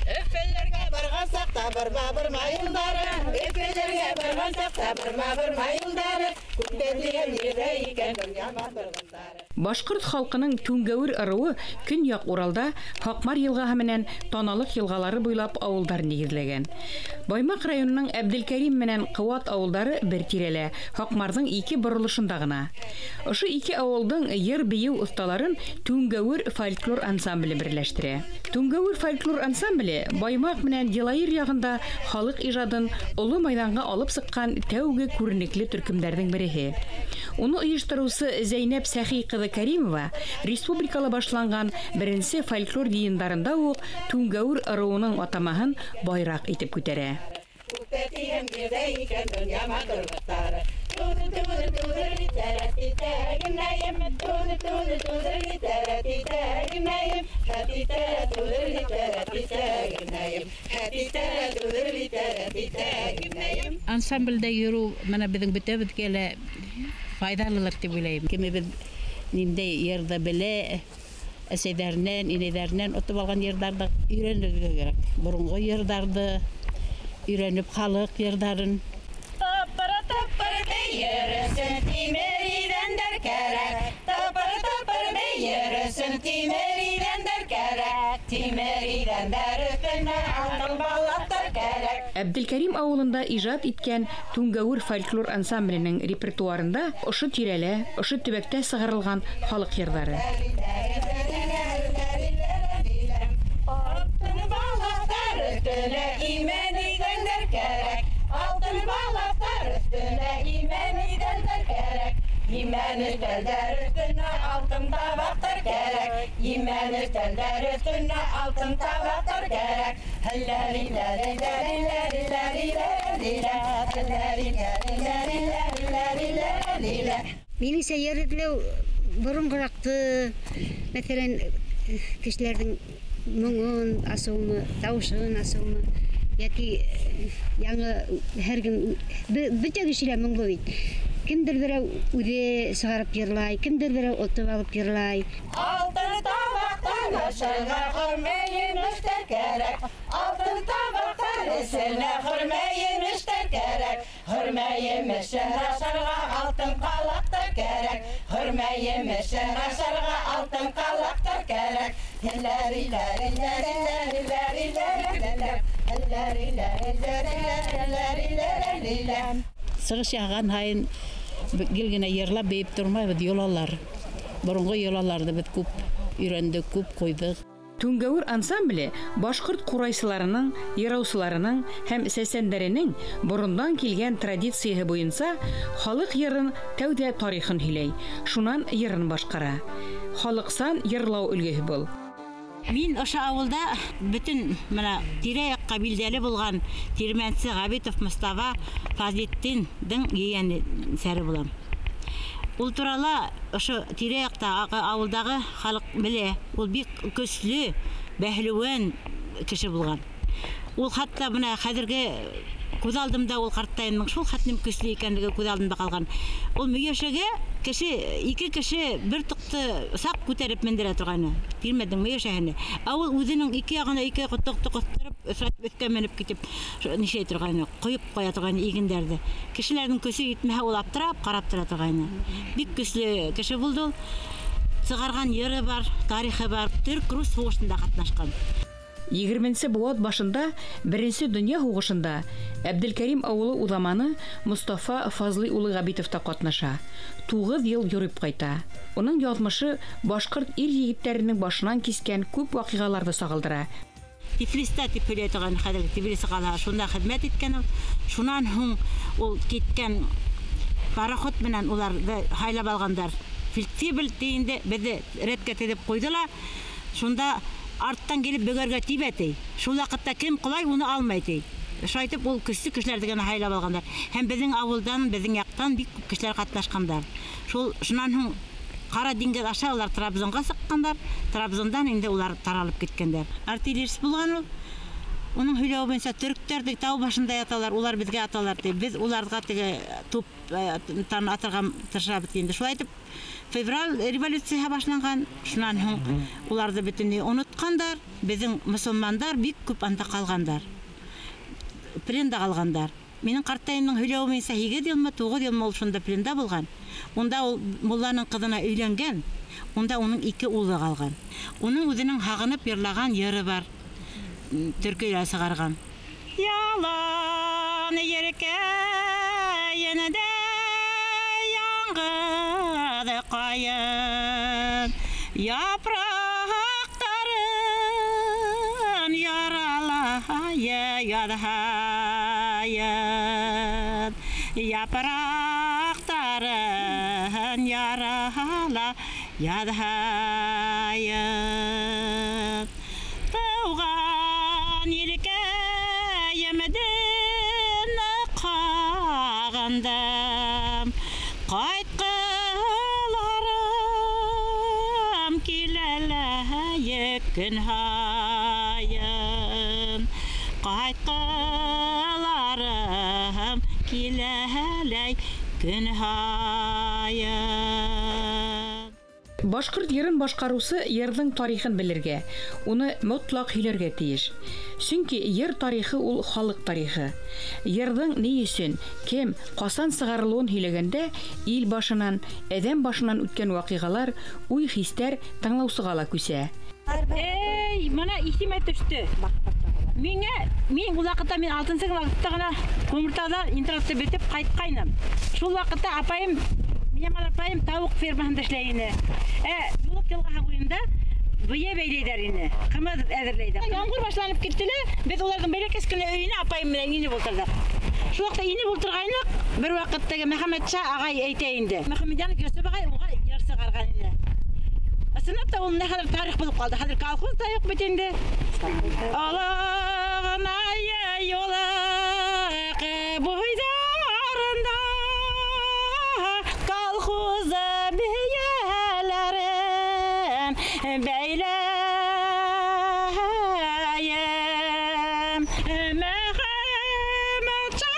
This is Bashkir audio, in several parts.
Өфөләргә барған саҡта барма юлдары, Өфөләргә барған саҡта барма юлдары, Күктән тигән ерҙә икән донъя матурлыҡтары. Башҡорт халҡының Түңгәүер ырыуы Көньяҡ Уралда Һаҡмар йылғаһы менән Таналыҡ йылғалары буйлап ауылдар нигеҙләгән. Баймаҡ районының Әбделкәрим менән Ҡыуат ауылдары бер тирәлә, Һаҡмарҙың ике боролошонда ғына. Ошо ике ауылдың йыр-бейеү оҫталарын Түңгәүер фольклор ансамбле берләштерә. Түңгәүер фольклор ансамбле Баймаҡ менән Йылайыр яғында халыҡ ижадын оло майҙанға алып сыҡҡан тәүге күренекле төркөмдәрҙең береһе. Уны ойоштороусы Зәйнәп Сәхи ҡыҙы Кәримова республикала башланған беренсе фольклор йыйындарында уҡ Түңгәүер ырыуының атамаһын байраҡ итеп күтәрә. Ансамблдә йөрөү менән беҙҙең бөтәбеҙгә лә файҙалылыр тип уйлайым. Кемебеҙ ниндәй йырҙы белә, әсәйҙәренән, инәйҙәренән отоп алған йырҙарҙы өйрәнергә кәрәк. Боронғо йырҙарҙы өйрәнеп, халыҡ йырҙарын. Тапыр-тапыр бейер өсөн тимер иҙәндәр кәрәк. Тапыр-тапыр бейер өсөн тимер иҙәндәр кәрәк. Тимер иҙәндәр өҫтөнә алтын балаҡтар кәрәк. Әбделкәрим ауылында ижад иткән Түңгәүер фольклор ансамбленең репертуарында ошо тирәлә, ошо төбәктә сығарылған халыҡ йырҙары. Алтын балаҡтар өҫтөнә имән иҙәндәр кәрәк. Алтын балаҡтар өҫтөнә имән иҙәндәр кәрәк. Имән өҫтәлдәр өҫтөнә алтын табаҡтар кәрәк. Имән өҫтәлдәр өҫтөнә алтын табаҡтар кәрәк. Минеңсә, йыр эҙләү боронғораҡты, мәҫәлән, кешеләрҙең моңон асыумы, тауышын асыумы, йәки яңы һәр кем, бөтә кеше лә моңло бит. Кемдер берәү үҙе сығарып йырлай, кемдер берәү отоп алып йырлай. Алтын табаҡтан ашарға хөрмә емештәр кәрәк. Алтын табаҡтан эсенә хөрмә емештәр кәрәк. Хөрмә емешен ашарға алтын ҡалаҡтар кәрәк. Хөрмә емешен ашарға алтын ҡалаҡтар кәрәк. Сығыш яһаған һайын гел генә йырлап бейеп тормайбыҙ, йолалар. Боронғо йолаларҙы беҙ күп өйрәндек, күп ҡуйҙыҡ. Түңгәүер ансамбле башҡорт ҡурайсыларының, йыраусыларының һәм сәсәндәренең борондан килгән традицияһы буйынса халыҡ йырын тәүҙә тарихын һөйләй, шунан йырын башҡара. Халыҡсан йырлау өлгөһө был. Мин ошо ауылда бөтөн мына тирә-яҡҡа билдәле булған тирмәнсе Ғәбитов Мостафа Фазлетдиндең ейәнсәре булам. Ул турала ошо тирә-яҡта ауылдағы халыҡ белә. Ул бик көслө, бәһлеүән кеше булған. Ул хатта бына хәҙерге күҙ алдымда ул ҡарттайымдың шул хәтлем көслө икәнлеге күҙ алдымда ҡалған. Ул мөйәшәгә кеше, ике кеше бер тоҡто саҡ күтәреп мендерә торғайны. Тирмәнең мөйәшәһенә. Ә ул үҙенең ике яғына ике тоҡто ҡыҫтырып, өҫрәтеп өҫкә менеп китеп, нишләй торғайны, ҡойоп ҡуя торғайны игендәрҙе. Кешеләрҙең көсө етмәһә, ул аптырап ҡарап тора торғайны. Бик көслө кеше булды ул. Сығарған йыры бар, тарихы бар. Төрк-рус һуғышында ҡатнашҡан. Егерменсе быуат башында Беренсе донъя һуғышында Әбделкәрим ауылы уҙаманы Мостафа Фазлый улы Ғәбитов та ҡатнаша. 9 йыл йөрөп ҡайта. Уның яҙмышы башҡорт ир егеттәренең башынан кискән күп ваҡиғаларҙы сағылдыра. Тифлистә тип һөйләй торған хәҙер Тбилиси ҡалаһы, шунда хеҙмәт иткән ул. Шунан һуң ул киткән пароход менән уларҙы һайлап алғандар. Фельдфебель тейенде беҙҙе рәткә теҙеп ҡуйҙы ла, шунда арттан килеп бөгәргә тибә ти. Шул ваҡытта кем ҡолай, уны алмай ти. Шулай итеп ул көслө кешеләрҙе генә һайлап алғандар. Һәм беҙҙең ауылдан, беҙҙең яҡтан бик күп кешеләр ҡатнашҡандар. Шунан һуң Ҡара диңгеҙ аша улар Трабзонға сыҡҡандар. Трабзондан инде улар таралып киткәндәр. Артиллерист булған ул. Уның һөйләүе буйынса төрктәр тик тау башында яталар, улар беҙгә аталар ти. Беҙ уларға теге туптан атырға тырышабыҙ инде. Шулай итеп февраль революцияһы башланған. Шунан һуң уларҙы бөтөнләй онотҡандар. Беҙҙең мосолмандар бик күп анда ҡалғандар. Пленда ҡалғандар. Минең ҡартайымдың һөйләүе буйынса 8 йылмы, 9 йылмы ул шунда пленда булған. Унда ул мулланың ҡыҙына өйләнгән. Унда уның 2 улы ҡалған. Уның үҙенең һағынып йырлаған йыры бар. Төркөйлә сығарған. Ялан еркәйендә яңғыҙ ҡайын, япраҡтарын яралай яҙһайын, япраҡтарын ярала яҙһайын. Тыуған илкәйемдән ҡағындым, ҡайтҡыларым киләләй көн һайын, ҡайтҡыларым киләләй көн һайын. Башҡорт йырын башҡарыусы йырҙың тарихын белергә, уны мотлаҡ һөйләргә тейеш. Сөнки йыр тарихы ул халыҡ тарихы. Йырҙың ни өсөн, кем, ҡасан сығарылыуын һөйләгәндә ил башынан, әҙәм башынан үткән ваҡиғалар, уй-хистәр тыңлаусыға ла күсә. Эй, мына иҫемә төштө. Миңә, мин ул ваҡытта мин алтынсы ваҡытта ғына Күмертауҙа интернатты бөтөп ҡайтҡайным. Шул ваҡытта апайым, Минәмал апайым тауыҡ фермаһында эшләй ине. Юлыҡ йылғаһы буйында бейә бәйләйҙәр ине, ҡымыҙ әҙерләйҙәр. Ямғыр башланып китте лә, беҙ уларҙың бәләкәс кенә өйөнә апайым менән инеп ултырҙыҡ. Шул ваҡытта инеп ултырғайныҡ, бер ваҡыттағы Мөхәммәтша ағай әйтә инде. Мөхәммәтйәнов Йософ ағай уға йыр сығарған ине. Ысынлап та ул менә хәҙер тарих булып ҡалды. Хәҙер колхоз да юҡ бит инде. Олоғонай юлыҡ буйҙарында колхоз бейәләрен бәйләйем. Мөхәммәтша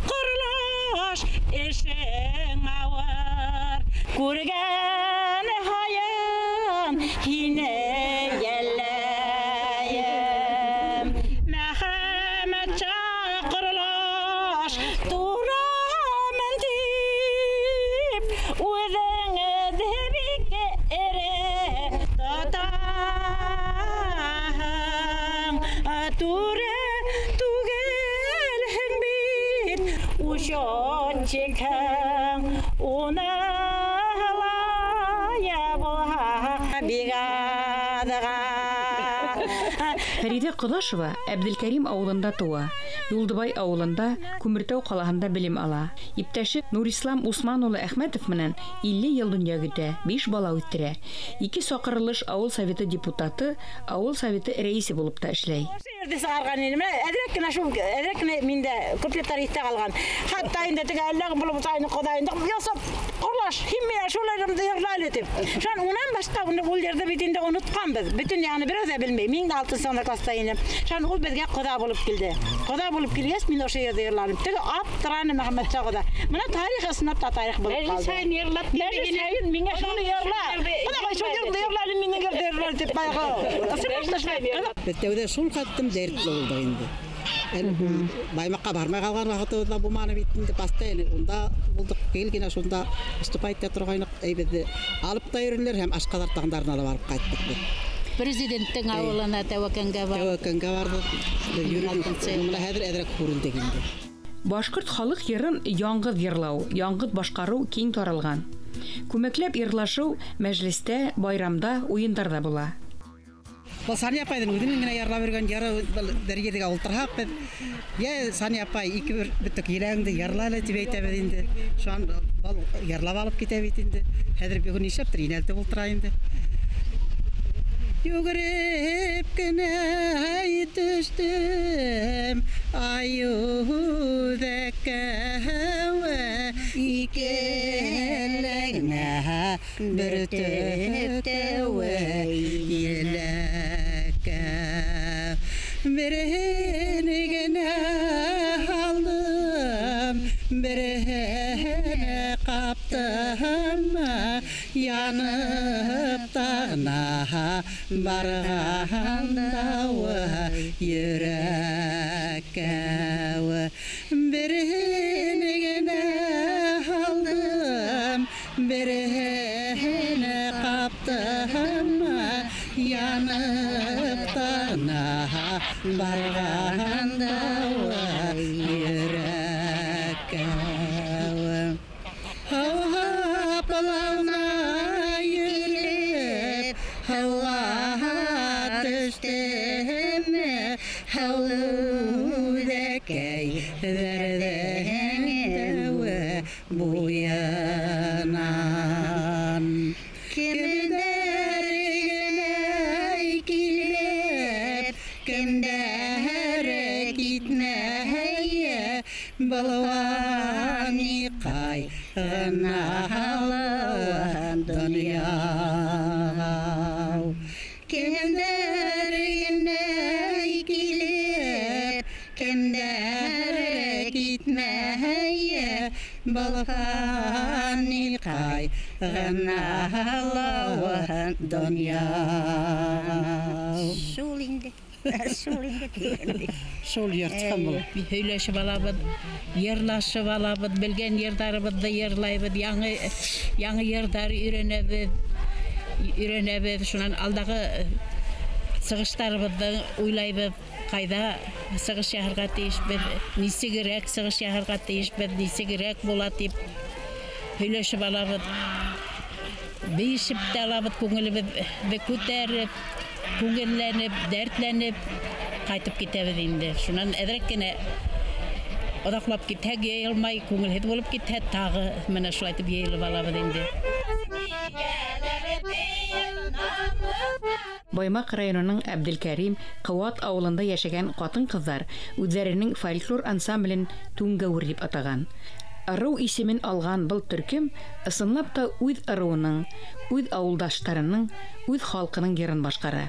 ҡоролош эшең ауыр, күргән һайын һине йәлләйем. Мөхәммәтша ҡоролош турамын тип, үҙеңде бик эре тотаһың. Түрә түгелһең бит, учетчикһың, уны булһа бик аҙға. Фәриҙә Ҡоҙашева Әбделкәрим ауылында тыуа. Юлдыбай ауылында, Күмертау ҡалаһында белем ала. Иптәше Нурислам Усман улы Әхмәтов менән 50 йыл донъя көтә, 5 бала үҫтерә. 2 саҡырылыш ауыл советы депутаты, ауыл советы рәйесе булып та эшләй. Ошо ерҙе сығарған инем. Менә әҙерәк кенә шул, әҙерәк кенә миндә куплеттар иҫтә ҡалған. Хатта инде теге әллә булып утайны ҡоҙайынды ясап ҡорлаш, һин миңә шул еремде йырла әле тип. Шунан унан башҡа уны ул ерҙе бит инде онотҡанбыҙ. Бөтөн яғын берәү ҙә белмәй. Мин дә алтынсы класста инем. Шунан ул беҙгә ҡоҙа булып килде. Ҡоҙа булып килгәс, мин ошо ерҙе йырланым. Теге аптыраны Мөхәммәтша ҡоҙа. Мына тарих ысынлап та тарих булып ҡалды. Мәжлес һайын йырлап Мәжлес һайын миңә шуны йырла. Ҡоҙа, шул ерҙе йырла әле, минең ерҙе йырла тип баяғы. Ысынлап та шулай. Беҙ тәүҙә шул хәтлем дәртле булдыҡ инде. Әле Баймаҡҡа бармай ҡалған ваҡытыбыҙ ҙа булманы бит инде, постоянно унда булдыҡ, гел генә шунда выступать итә торғайныҡ. Әй, беҙҙе алып та йөрөнөләр һәм Ашҡаҙар тағындарына ла барып ҡайттыҡ беҙ. Президенттың ауылына Тәүәкәнгә барҙыҡ. Тәүәкәнгә барҙыҡ. Беҙ йөрөнөк. Бына хәҙер әҙерәк күрендек инде. Башҡорт халыҡ йырын яңғыҙ йырлау, яңғыҙ башҡарыу киң таралған. Күмәкләп йырлашыу мәжлестә, байрамда, уйындарҙа була. Был Сания апайҙың үҙенең генә йырлап йөрөгән йыры, был бер ергә ултырһаҡ беҙ, йә Сания апай, ике бер бөтөк еләгеңде йырла әле тип әйтәбеҙ инде. Шунан был йырлап алып китә бит инде. Хәҙер бөгөн нишләптер инәлтеп ултыра инде. Йүгереп кенә төштөм Айыуҙәккә, икеләгенә бөртөк тәүе еләккә. Береһе барғанда йөрәккә береһен генә алдым, береһен ҡаптым, янып тана барғанда йөрәккә. Һауһаплана йөрөп, һауға төштөм, һәүләкәй бәрҙең буйынан. Кемдәр генә килеп, кемдәр китмәй, был ҡай ғына донъяға. Кемдәр генә килеп, кемдәр китмәй, был ҡай ғына донъяға. Шул инде. Шул инде тигәндәй. Шул йыртҡан был. Һөйләшеп алабыҙ, йырлашып алабыҙ, белгән йырҙарыбыҙҙы йырлайбыҙ, яңы йырҙар өйрәнәбеҙ. Шунан алдағы сығыштарыбыҙҙы уйлайбыҙ, ҡайҙа сығыш яһарға тейешбеҙ, нисегерәк сығыш яһарға тейешбеҙ, нисегерәк була тип һөйләшеп алабыҙ. Бейешеп тә алабыҙ, күңелебеҙҙе күтәреп, күңелләнеп, дәртләнеп ҡайтып китәбеҙ инде. Шунан әҙерәк кенә оҙаҡлап китһәк, йыйылмай, күңелһеҙ булып китһә, тағы менә шулай итеп йыйылып алабыҙ инде. Баймаҡ районының Әбделкәрим Ҡыуат ауылында йәшәгән ҡатын-ҡыҙҙар үҙҙәренең фольклор ансамблен Түңгәүер тип атаған. Ырыу исемен алған был төркөм ысынлап та үҙ ырыуының, үҙ ауылдаштарының, үҙ халҡының йырын башҡара.